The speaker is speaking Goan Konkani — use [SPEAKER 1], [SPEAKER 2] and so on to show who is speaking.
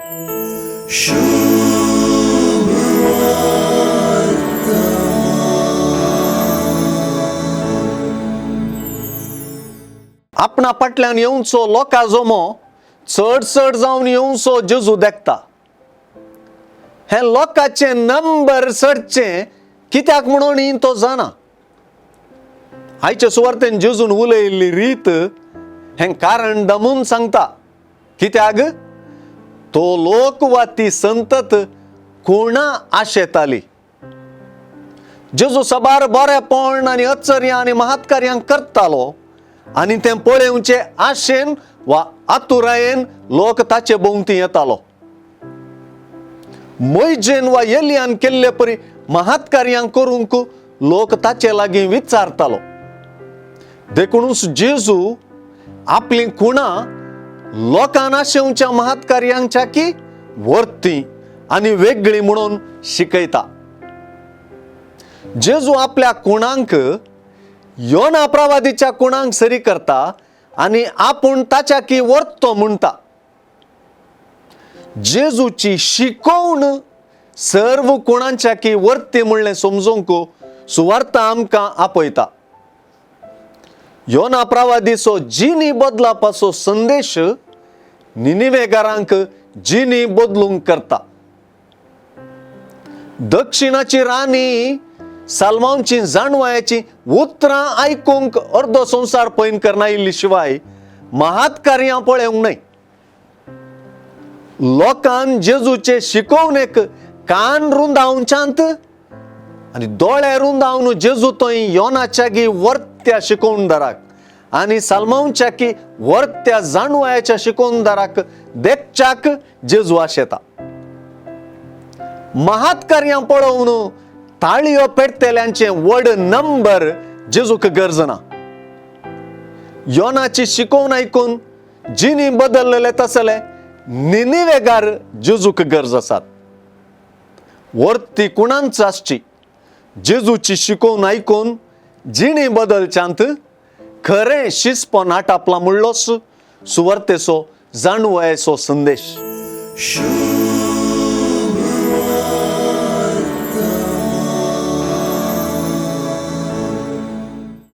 [SPEAKER 1] आपणा फाटल्यान येवचो लोकां जमो चड चड जावन येवचो जेजू देखता. हें लोकांचे नंबर चडचे कित्याक म्हणून तो जाणा. आयचे सुवार्तेन जेजून उलयल्ली रीत हें कारण दमून सांगता. कित्याक तो लोक वा ती संतत कोणा आशेताली. जेजू सबार बरेपण आनी अचर्यां आनी महत्कार्यां करतालो आनी तें पळोवचे आशेन वा आतुरायेन लोक ताचे भोंवती येतालो. मोयजेन वा एलियान केल्ले परी महत्कार्यां करूंक लोक ताचे लागीं विचारतालो. देखूनच जेजू आपली खुणां लोकांक आशेवच्या महत्कार्यांच्या की वर्ती आनी वेगळी म्हणून शिकयता. जेजू आपल्या खुणांक योना प्रवादीच्या खुणांक सरी करता आनी आपूण ताच्या की वर्तो म्हणटा. जेजूची शिकोवण सर्व खुणांच्या की वर्ती म्हणलें समजूंक सुवार्ता आमकां आपयता. योना प्रवादीचो जिनी बदलापाचो संदेश निनिवेगारांक जिनी बदलूंक करता. दक्षिणाची राणी साल्मांची जाणवायाची उतरां आयकूंक अर्दो संवसार पयन करनायिल्ली शिवाय महात्कार्यां पळोवंक न्हय. लोकान जेजूचे शिकोवणेक कान रुंदावच्यांत आनी दोळे रुंदावन जेजू थंय योनाच्या गी वर्त्या शिकोवणदाराक आनी साल्मांवच्या की वर्त्या जाणवायाच्या शिकोवणदाराक देखच्याक जेजू आशेता. महात्कार्यां पळोवन ताळयो पेटतेल्यांचे व्हड नंबर जेजूक गरज ना. योनाची शिकोवन आयकून जिनी बदललेले तसले निनिवेगार जेजूक गरज आसात. वर्ती कुणांच आसची जेजूची शिकोवन आयकून जिणी बदलच्यांत खरें शिस्पन आटापला म्हणलोच सुवार्तेचो जाणवयेचो संदेश.